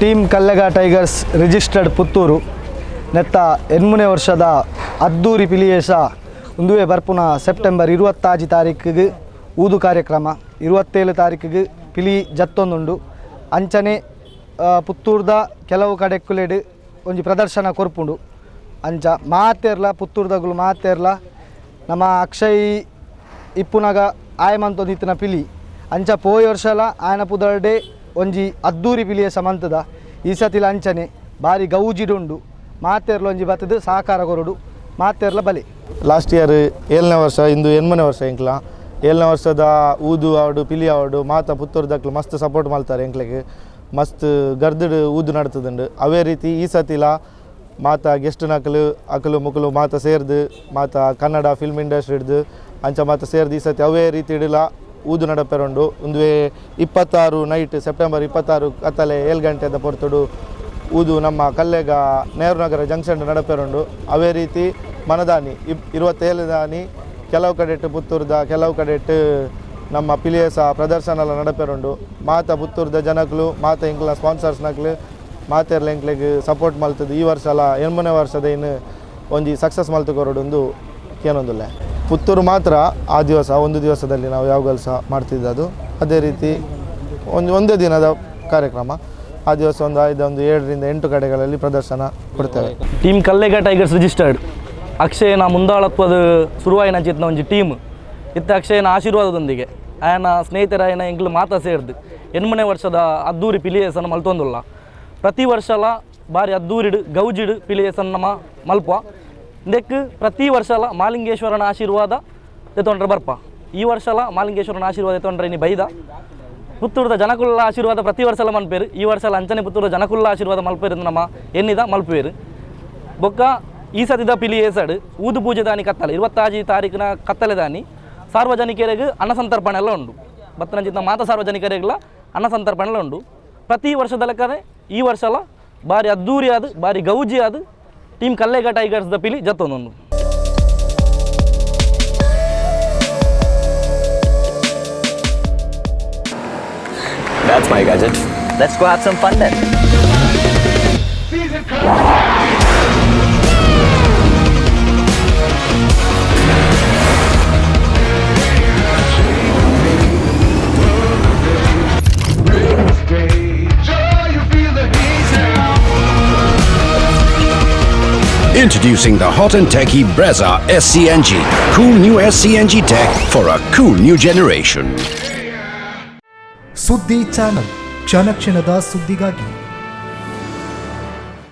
Team ಕಲ್ಲೆಗ tigers registered Puttur ನೆತ್ತ ಎನ್ಮುನೆ ವರ್ಷದ ಅದ್ದೂರಿ ಪಿಲಿಯೇಶ ಉಂದುವೇ ಬರ್ಪುನ ಸೆಪ್ಟೆಂಬರ್ 26 ತಾರೀಕಿಗೆ ಊದು ಕಾರ್ಯಕ್ರಮ, 27 ತಾರೀಕಿಗೆ ಪಿಲಿ ಜತ್ತೊಂದುಂಡು. ಅಂಚನೆ ಪುತ್ತೂರ್ದ ಕೆಲವು ಕಡೆಕ್ಕುಲೆಡ್ ಒಂಜಿ ಪ್ರದರ್ಶನ ಕೊರ್ಪುಂಡು. ಅಂಚ ಮಾತೆರ್ಲ ಪುತ್ತೂರ್ದಗುಲು ಮಾತೆರ್ಲ ನಮ್ಮ ಅಕ್ಷಯ್ ಇಪ್ಪುನಗ ಆಯಮಂತೊಂದಿತ್ತಿನ ಪಿಲಿ ಅಂಚ ಪೋಯಿ ವರ್ಷಲ ಆಯನ ಪುದರ್ಡೆ ಒಂಜಿ ಅದ್ದೂರಿ ಪಿಲಿಯ ಸಮಂತದ ಈ ಸತಿಲ ಅಂಚನೆ ಬಾರಿ ಗೌಜಿಡುಂಡು. ಮಾತೆರ್ಲ ಒಂಜಿ ಬತ್ತದು ಸಹಕಾರ ಕೊರಡು, ಮಾತೆರ್ಲ ಬಲೆ. ಲಾಸ್ಟ್ ಇಯರ್ 7ನೇ ವರ್ಷ, ಇಂದು 8ನೇ ವರ್ಷ ಎಂಕ್ಲ. 7ನೇ ವರ್ಷದ ಊದು ಆವಡು ಪಿಲಿ ಆವಡು ಮಾತ ಪುತ್ತೂರ್ದಕ್ಲು ಮಸ್ತ್ ಸಪೋರ್ಟ್ ಮಲ್ತಾರೆ ಎಂಕ್ಲೆಗ್. ಮಸ್ತ್ ಗರ್ದಡ್ ಊದು ನಡ್ತದುಂಡು. ಅವೇ ರೀತಿ ಈ ಸತಿಲ ಮಾತ ಗೆಸ್ಟ್ ನಕಲು ಅಕಲು ಮುಕುಲು ಮಾತ ಸೇರ್ದು, ಮಾತ ಕನ್ನಡ ಫಿಲ್ಮ್ ಇಂಡಸ್ಟ್ರಿ ಹಿಡ್ದು ಅಂಚ ಮಾತ ಸೇರ್ದು ಈ ಸತಿ ಅವೇ ರೀತಿ ಇಡಲ ಊದು ನಡಪೆರುಂಡು. ಉಂದುವೇ 26 ನೈಟ್, ಸೆಪ್ಟೆಂಬರ್ 26 ಕತ್ತಲೆ 7 ಗಂಟೆದ ಪೊರ್ತುಡು ಊದು ನಮ್ಮ ಕಲ್ಲೆಗ ನೆಹರು ನಗರ ಜಂಕ್ಷನ್ ನಡಪೆರುಂಡು. ಅವೇ ರೀತಿ ಮನದಾನಿ 27 ದಾನಿ ಕೆಲವು ಕಡೆಟ್ ಪುತ್ತೂರ್ದ ಕೆಲವು ಕಡೆಟ್ ನಮ್ಮ ಪಿಲಿಯೇಸ ಪ್ರದರ್ಶನ ಎಲ್ಲ ನಡಪೆರುಂಡು. ಮಾತ ಪುತ್ತೂರ್ದ ಜನಕ್ಲು, ಮಾತ ಎಂಕ್ಲ ಸ್ಪಾನ್ಸರ್ಸ್ ನಕ್ಲು ಮಾತೆರ್ಲ ಎಂಕ್ಲೆಗ್ ಸಪೋರ್ಟ್ ಮಲ್ತದ್ದು ಈ ವರ್ಷ ಅಲ್ಲ 8ನೇ ವರ್ಷದ ಇನ್ನು ಒಂಜಿ ಸಕ್ಸಸ್ ಮಲ್ತು ಕೊರಡುಂದು ಕೇನೊಂದುಲ್ಲೆ. ಪುತ್ತೂರು ಮಾತ್ರ ಆ ದಿವಸ ಒಂದು ದಿವಸದಲ್ಲಿ ನಾವು ಯಾವಾಗಲೂ ಸಹ ಮಾಡ್ತಿದ್ದದು. ಅದೇ ರೀತಿ ಒಂದು ಒಂದೇ ದಿನದ ಕಾರ್ಯಕ್ರಮ. ಆ ದಿವಸ ಒಂದು ಐದು ಒಂದು 7ರಿಂದ 8 ಕಡೆಗಳಲ್ಲಿ ಪ್ರದರ್ಶನ ಕೊಡ್ತೇವೆ. ಟೀಮ್ ಕಲ್ಲೆಗ ಟೈಗರ್ಸ್ ರಿಜಿಸ್ಟರ್ಡ್ ಅಕ್ಷಯನ ಮುಂದಾಳತ್ವದ ಶುರುವಾಯಿನ ಚಿತ್ನ ಒಂಜಿ ಟೀಮ್ ಇತ್ತ. ಅಕ್ಷಯನ ಆಶೀರ್ವಾದದೊಂದಿಗೆ ಆಯನ ಸ್ನೇಹಿತರಾಯನ ಎಂಕ್ಲು ಮಾತ ಸೇರ್ದು 8ನೇ ವರ್ಷದ ಅದ್ದೂರಿ ಪಿಲಿಯೇಸನ ಮಲ್ತೊಂದುಲ್ಲ. ಪ್ರತಿ ವರ್ಷಲ ಬಾರಿ ಅದ್ದೂರಿಡು ಗೌಜಿಡು ಪಿಲಿಯೇಸನ್ ನಮ್ಮ ಮಲ್ಪ. ಇಂದೆಕ್ ಪ್ರತಿ ವರ್ಷಲ ಮಾಲಿಂಗೇಶ್ವರನ ಆಶೀರ್ವಾದ ಎತ್ತೊಂಡ್ರೆ ಬರ್ಪ. ಈ ವರ್ಷಲ ಮಾಲಿಂಗೇಶ್ವರನ ಆಶೀರ್ವಾದ ಎತ್ತೊಂಡ್ರೆ ಇನಿ ಬೈದ. ಪುತ್ತೂರ್ದ ಜನಕುಲ್ಲ ಆಶೀರ್ವಾದ ಪ್ರತಿ ವರ್ಷಲ ಮನ್ಪೇರು. ಈ ವರ್ಷಲ ಅಂಚನೆ ಪುತ್ತೂರ್ದ ಜನಕುಲ್ಲ ಆಶೀರ್ವಾದ ಮಲ್ಪೇರು ನಮ್ಮ ಎನ್ನಿದ ಮಲ್ಪೇರು. ಬೊಕ್ಕ ಈ ಸತಿದ ಪಿಲಿ ಏಸಡು ಊದು ಪೂಜೆ ದಾನಿ ಕತ್ತಲೆ 26 ತಾರೀಕಿನ ಕತ್ತಲೆ ದಾನಿ ಸಾರ್ವಜನಿಕರಿಗೆ ಅನ್ನ ಸಂತರ್ಪಣೆ ಎಲ್ಲ ಉಂಡು. ಬತ್ತನಂಚಿನ ಮಾತ ಸಾರ್ವಜನಿಕರಿಗೆಲ್ಲ ಅನ್ನ ಸಂತರ್ಪಣೆ ಎಲ್ಲ ಉಂಡು. ಪ್ರತಿ ವರ್ಷದ ಲೆಕ್ಕನೆ ಈ ವರ್ಷಲ ಬಾರಿ ಅದ್ದೂರಿ ಆದ್ ಬಾರಿ ಗೌಜಿ ಆದ್ ಟೀಮ್ ಕಲ್ಲೇಗ ಟೈಗರ್ಸ್ ದ ಪಿಲಿ ಜತ್ತೊಂದುಂಡು. That's my gadget. Let's go have some fun then. Introducing the hot and techy Brezza SCNG. Cool new SCNG tech for a cool new generation. ಸುದ್ದಿ ಚಾನಲ್, ಕ್ಷಣ ಕ್ಷಣದ ಸುದ್ದಿಗಾಗಿ.